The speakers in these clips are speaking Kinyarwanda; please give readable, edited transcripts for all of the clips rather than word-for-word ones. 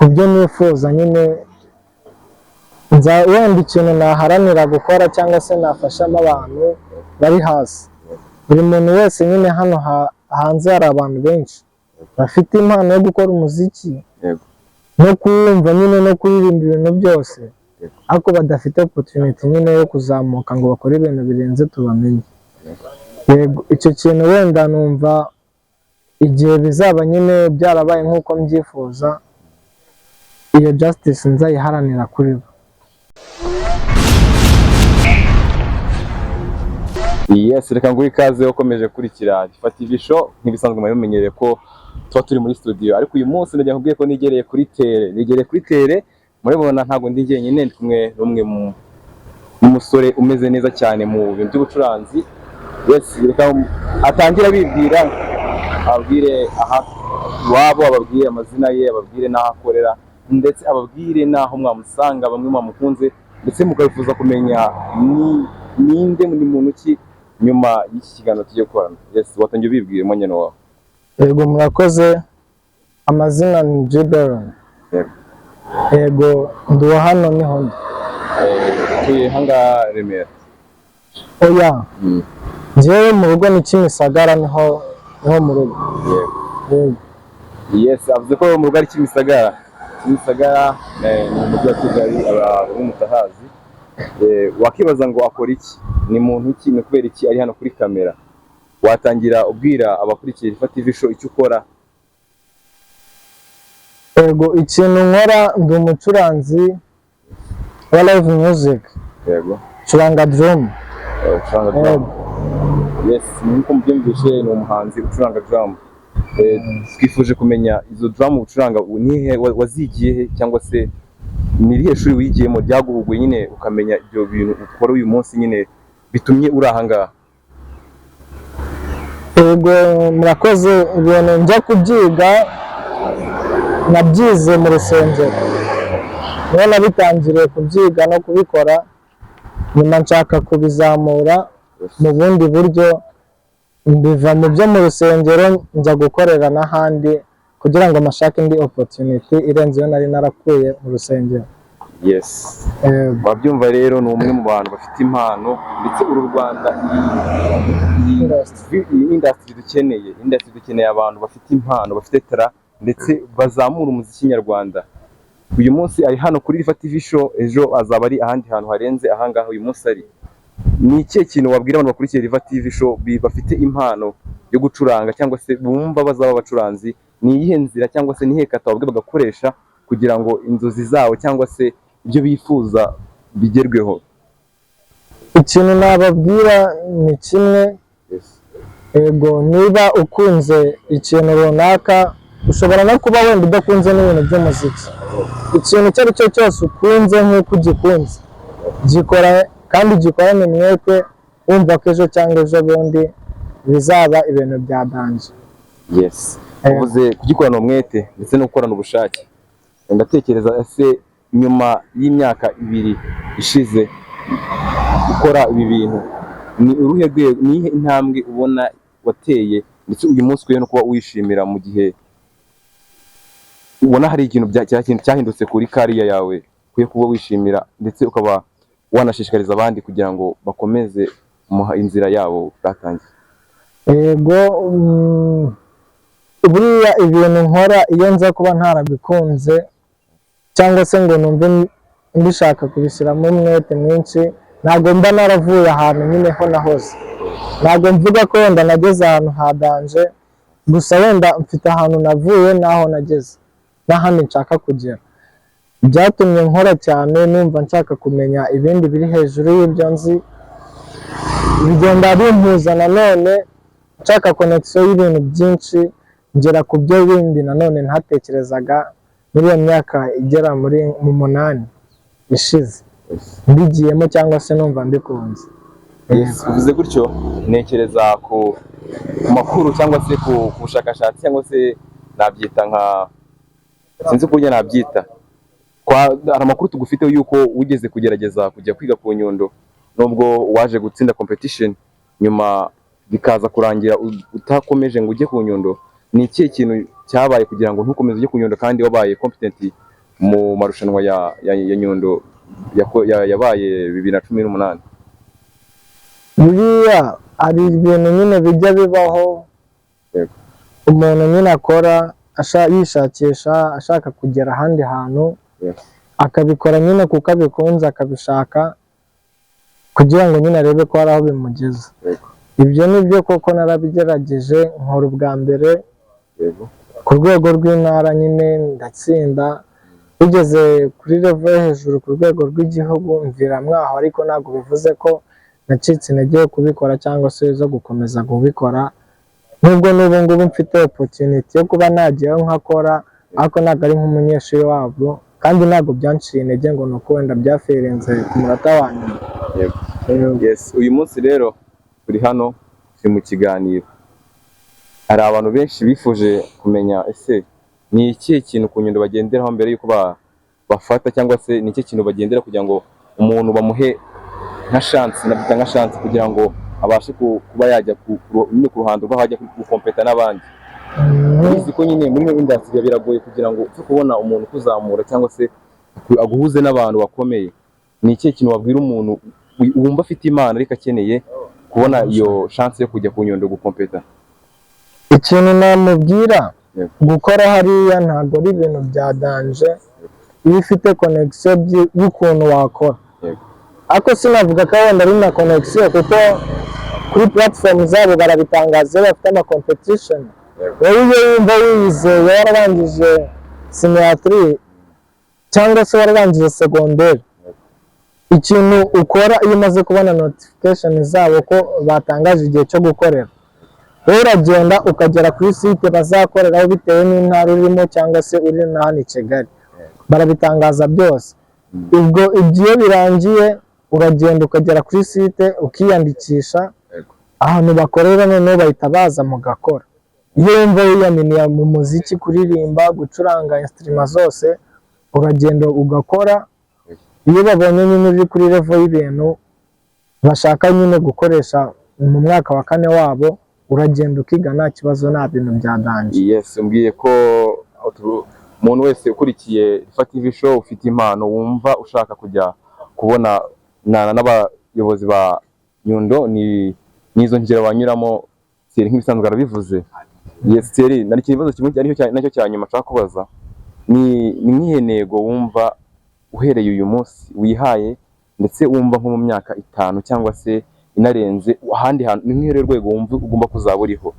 Ku byo nifuza nyine, nza wenda ikintu naharanira gukora cyangwa se nafashamo abantu bari hasi, buri muntu wese nyine hano hanze hari abantu benshi bafite impano yo gukora umuziki no kuwumva nyine no kuririmba ibintu byose, ariko badafite opportunity nyine yo kuzamuka ngo bakore ibintu birenze tubamenye. Yego, icyo kintu wenda numva igihe bizaba nyine byarabaye nk'uko mbyifuza, iyo justice nzayiharanira kuri bo. Yes, reka nguhe ikaze ukomeje gukurikira Rifa TV Show. Nk'ibisanzwe mwari mumenyereye ko tuba turi muri studio, ariko uyu munsi ndagira nkubwiye ko nigereye kuri terrain, nigereye kuri terrain. Murabibona, ntabwo ndi jyenyine, ndi kumwe n'umwe n'umusore umeze neza cyane mu bintu by'ubucuranzi. Yes, reka atangire abibwira, ababwire aha iwabo, ababwire amazina ye, ababwire n'aho akorera, ndetse ababwire n'aho mwamusanga, bamwe mwamukunze ndetse mukabifuza kumenya ni ninde, ni muntu ki nyuma y'iki kiganiro tugiye gukorana. Yes, watangiye ubibwira umwanya wawe. Yego, murakoze. Amazina ni G Baron. Yego, ndi uwa hano, niho ndi. Utuye ahangaha Remera? Oya, njyewe mu rugo ni Kimisagara, niho mu rugo. Yego. Yes, avuze ko mu rugo ari Kimisagara. Kimisagara ni umujyi wa Kigali, abantu mutahazi. Wakibaza ngo akora iki, ni muntu ki, ni kubera iki ari hano kuri kamera? Watangira ubwira abakurikiye Rifa TV Show icyo ukora. Yego, ikintu nkora, ndi umucuranzi wa live music. Ncuranga drum. Ucuranga drum? Yego. Yes, nkuko mubyumvishe, ni umuhanzi ucuranga drum. Twifuje kumenya izo drum ucuranga nihe wazigiye he, cyangwa se ni irihe shuri wigiyemo ryaguhuguye nyine ukamenya ibyo bintu ukora uyu munsi nyine bitumye uri aha ngaha? Yego, murakoze. Ibintu njya kubyiga nabyize mu rusengero, niho nabitangiriye kubyiga no kubikora. Nyuma nshaka kubizamura mu bundi buryo, mbiva mu byo mu rusengero njya gukorera n'ahandi kugira ngo mashake indi opportunity irenze iyo nari narakuye mu rusengero. Wabyumva rero, ni umwe mu bantu bafite impano, ndetse uru Rwanda, Industry. Iyi industry dukeneye, industry dukeneye abantu bafite impano, bafite talent, ndetse bazamura umuziki nyarwanda. Uyu munsi ari hano kuri Rifa TV Show, ejo azaba ari ahandi hantu harenze ahangaha uyu munsi ari. Ni ikihe kintu wabwira abantu bakurikiye Rifa TV Show bafite impano yo gucuranga cyangwa se bumva bazaba abacuranzi? Ni iyihe nzira cyangwa se ni iyihe kata wabwira bagakoresha kugira ngo inzozi zabo cyangwa se ibyo bifuza bigerweho? Ikintu nababwira ni kimwe. Yego, niba ukunze ikintu runaka, ushobora no kuba wenda udakunze n'ibintu by'umuziki, ikintu icyo ari cyo cyose ukunze nk'uko ugikunze, gikora kandi gikorane umwete, wumva ko ejo cyangwa ejo bundi bizaba ibintu bya danger. Uvuze kugikorana umwete ndetse no gukorana ubushake. Ndatekereza, ese nyuma y'imyaka 2 ishize ukora ibi bintu, ni uruhe rwego, ni iyihe intambwe ubona wateye, ndetse uyu munsi ukwiye no kuba wishimira, mu gihe ubona hari ikintu cyahindutse kuri career yawe ukwiye kuba wishimira, ndetse ukaba wanashishikariza abandi kugira ngo bakomeze inzira yabo batangiye? Yego, buriya ibintu nkora, iyo nza kuba ntarabikunze cyangwa se ngo numve mbishaka kubishyiramo umwete mwinshi, ntabwo mba naravuye ahantu nyine ho nahoze. Ntabwo mvuga ko wenda nageze ahantu ha danger, gusa wenda mfite ahantu navuye n'aho nageze n'ahandi nshaka kugera. Byatumye nkora cyane, numva nshaka kumenya ibindi biri hejuru y'ibyo nzi, bigenda bimpuza nanone nshaka connection y'ibintu byinshi, ngera ku byo bindi nanone ntatekerezaga muri iyo myaka igera muri mu 8 ishize mbigiyemo cyangwa se numva mbikunze. Yes, uvuze gutyo ntekereza ku makuru cyangwa se ku bushakashatsi, cyangwa se nabyita nka, sinzi uburyo nabyita. Hari amakuru tugufiteho yuko wigeze kugerageza kujya kwiga ku Nyundo, nubwo waje gutsinda competition, nyuma bikaza kurangira utakomeje ngo ujye ku Nyundo. Ni ikihe kintu cyabaye kugira ngo ntukomeze ujye ku Nyundo kandi wabaye competent? mu marushanwa ya Nyundo yabaye 2018? Buriya hari ibintu nyine bijya bibaho, umuntu nyine akora yishakisha, ashaka kugera ahandi hantu, akabikora nyine kuko abikunze, akabishaka kugira ngo nyine arebe ko hari aho bimugeza. Ibyo ni byo koko, narabigerageje, nkora ubwa mbere ku rwego rw'intara nyine ndatsinda, bigeze kuri level yo hejuru ku rwego rw'igihugu mvira mwaho, ariko ntabwo bivuze ko nacitse intege yo kubikora cyangwa se zo gukomeza kubikora, nubwo n'ubu ngubu mfite opportunity yo kuba najyayo nkakora, ariko ntabwo ari nk'umunyeshuri wabo, kandi ntabwo byanciye intege ngo ni uko wenda byafailinze ku munota wa nyuma. Yego. Yes, uyu munsi rero turi hano, turi mu kiganiro. Hari abantu benshi bifuje kumenya: ese ni ikihe kintu ku Nyundo bagenderaho mbere y'uko bafata, cyangwa se ni ikihe kintu bagendera kugira ngo umuntu bamuhe nka chance, nabyita nka chance, kugira ngo abashe kuba yajya nyine ku ruhando rw'aho ajya gukompeta n'abandi? Ubizi ko nyine muri ino industry biragoye kugira ngo upfe kubona umuntu ukuzamura cyangwa se aguhuze n'abantu bakomeye. Ni ikihe kintu wabwira umuntu wumva afite impano ariko akeneye kubona iyo chance yo kujya ku Nyundo gukompeta? Ikintu namubwira, gukora hariya ntabwo ari ibintu bya danger iyo ufite connection y'ukuntu wakora. Ariko sinavuga ko wenda ari na connection, kuko kuri platform zabo barabitangaza iyo bafite ama competition. Wowe iyo wumva wiyizeye, wararangije senior 3 cyangwa se wararangije segonderi, ikintu ukora iyo umaze kubona notification zabo ko batangaje igihe cyo gukorera, wowe uragenda ukagera kuri site bazakoreraho bitewe n'intara urimo cyangwa se uri na hano i Kigali, barabitangaza byose. Ubwo ibyo iyo birangiye, uragenda ukagera kuri site ukiyandikisha ahantu bakorera, noneho bahita baza mugakora. Iyo wumva wiyaminiye mu muziki, kuririmba, gucuranga instrument zose, uragenda ugakora. Iyo babonye nyine uri kuri level y'ibintu bashaka nyine gukoresha mu mwaka wa kane wabo, uragenda ukiga nta kibazo, nta bintu bya danger. Yes, umbwiye ko umuntu wese ukurikiye Rifa TV Show ufite impano, wumva ushaka kujya kubona n'abayobozi ba Nyundo, ni n'izo ngero wanyuramo. Thierry nk'ibisanzwe arabivuze. Yes, Thierry, nari ikibazo kimwe aricyo nacyo cya nyuma nshaka kubaza: ni nk'ihe ntego wumva uhereye uyu munsi wihaye, ndetse wumva nko mu myaka 5 cyangwa se inarenze, ahandi hantu, ni nk'ihe rwego wumva ugomba kuzaba uriho?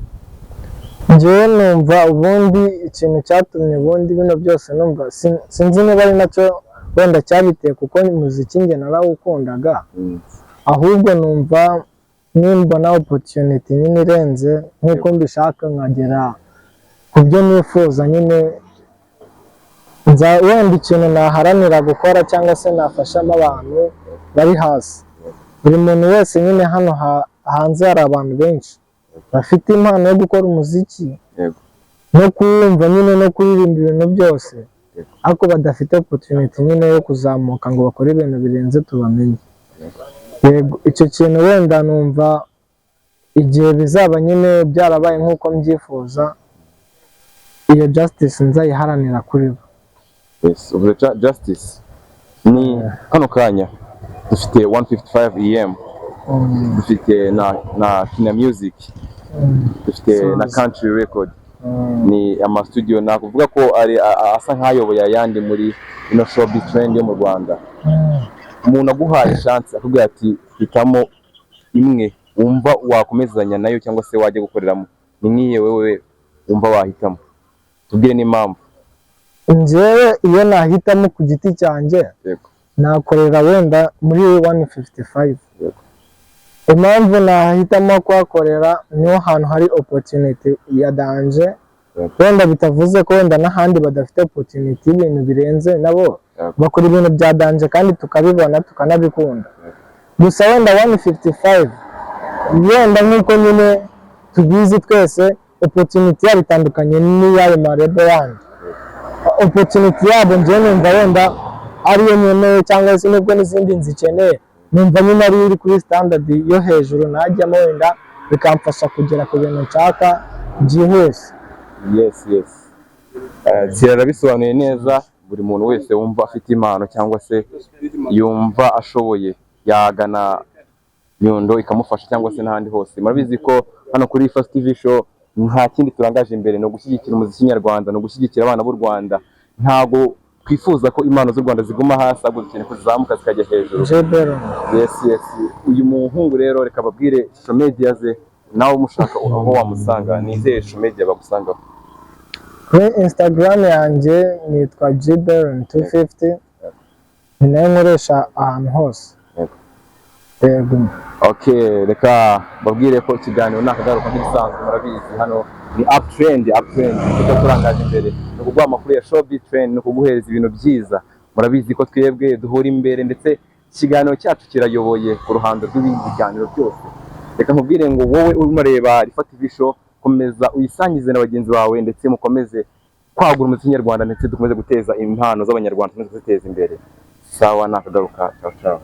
Njyewe numva ubundi ikintu cyatumye ubundi bino byose, numva sinzi niba ari nacyo wenda cyabiteye, kuko umuziki njye narawukundaga, ahubwo numva nimbona opportunity nyine irenze nk'uko mbishaka, nkagera ku byo nifuza nyine, nza wenda ikintu naharanira gukora cyangwa se nafashamo abantu bari hasi. Buri muntu wese nyine hano hanze hari abantu benshi bafite impano yo gukora umuziki no kuwumva nyine no kuririmba ibintu byose, ariko badafite opportunity nyine yo kuzamuka ngo bakore ibintu birenze tubamenye. Yego, icyo kintu wenda numva igihe bizaba nyine byarabaye nk'uko mbyifuza, iyo justice nzayiharanira kuri bo. Yes, uvuze justice. Ni kano kanya dufite 155 EM, dufite na Kina Music, dufite na Sounds. Country Record. Ni ama studio nakuvuga ko ari asa nk'ayoboye ayandi muri ino showbiz trend yo mu Rwanda. Umuntu aguhaye chance, akubwira ati hitamo imwe wumva wakomezanya nayo cyangwa se wajya gukoreramo, ni nk'iyo wewe wumva wahitamo? Tubwire n'impamvu. Njyewe iyo nahitamo ku giti cyanjye, nakorera wenda muri 155. Impamvu nahitamo kuhakorera, niho hantu hari opportunity ya danger. Wenda bitavuze ko wenda n'ahandi badafite opportunity y'ibintu birenze, nabo bakora ibintu bya danger kandi tukabibona, tukanabikunda. Gusa wenda 155, wenda nk'uko nyine tubizi twese, opportunity yabo itandukanye n'iy'ayo ma label yandi. Opportunity yabo njyewe numva wenda ariyo nkeneye, cyangwa se nubwo n'izindi nzikeneye, numva nyine ariyo iri kuri standard yo hejuru najyamo, wenda bikamfasha kugera ku bintu nshaka byihuse. Yes, Thierry arabisobanuye neza. Buri muntu wese wumva afite impano cyangwa se yumva ashoboye yagana Nyundo ikamufasha cyangwa se n'ahandi hose. Murabizi ko hano kuri First TV Show nta kindi turangaje imbere, ni ugushyigikira umuziki nyarwanda, ni ugushyigikira abana b'u Rwanda. Ntabwo twifuza ko impano z'u Rwanda ziguma hasi, ahubwo dukeneye ko zizamuka zikajya hejuru. Jebero. Yes, uyu muhungu rero reka babwire social media ze, nawe umushaka aho wamusanga. Ni izihe social media bagusangaho? Kuri Instagram yanjye nitwa Gberon 250, ni nayo nkoresha ahantu hose. Yego. Yego. Okay, reka babwire ko ikiganiro nakagaruka nk'ibisanzwe. Murabizi, hano ni uptrend, uptrend kuko turangaje imbere ni ukuguha amakuru ya showbiz trend, ni ukuguhereza ibintu byiza. Murabizi ko twebwe duhora imbere, ndetse ikiganiro cyacu kirayoboye ku ruhando rw'ibindi biganiro byose. Reka nkubwire ngo wowe urimo ureba Rifa TV Show, komeza uyisangize na bagenzi bawe, ndetse mukomeze kwagura umuziki nyarwanda, ndetse dukomeze guteza impano z'Abanyarwanda, dukomeze kuziteza imbere. Sawa, nakagaruka, ciao ciao.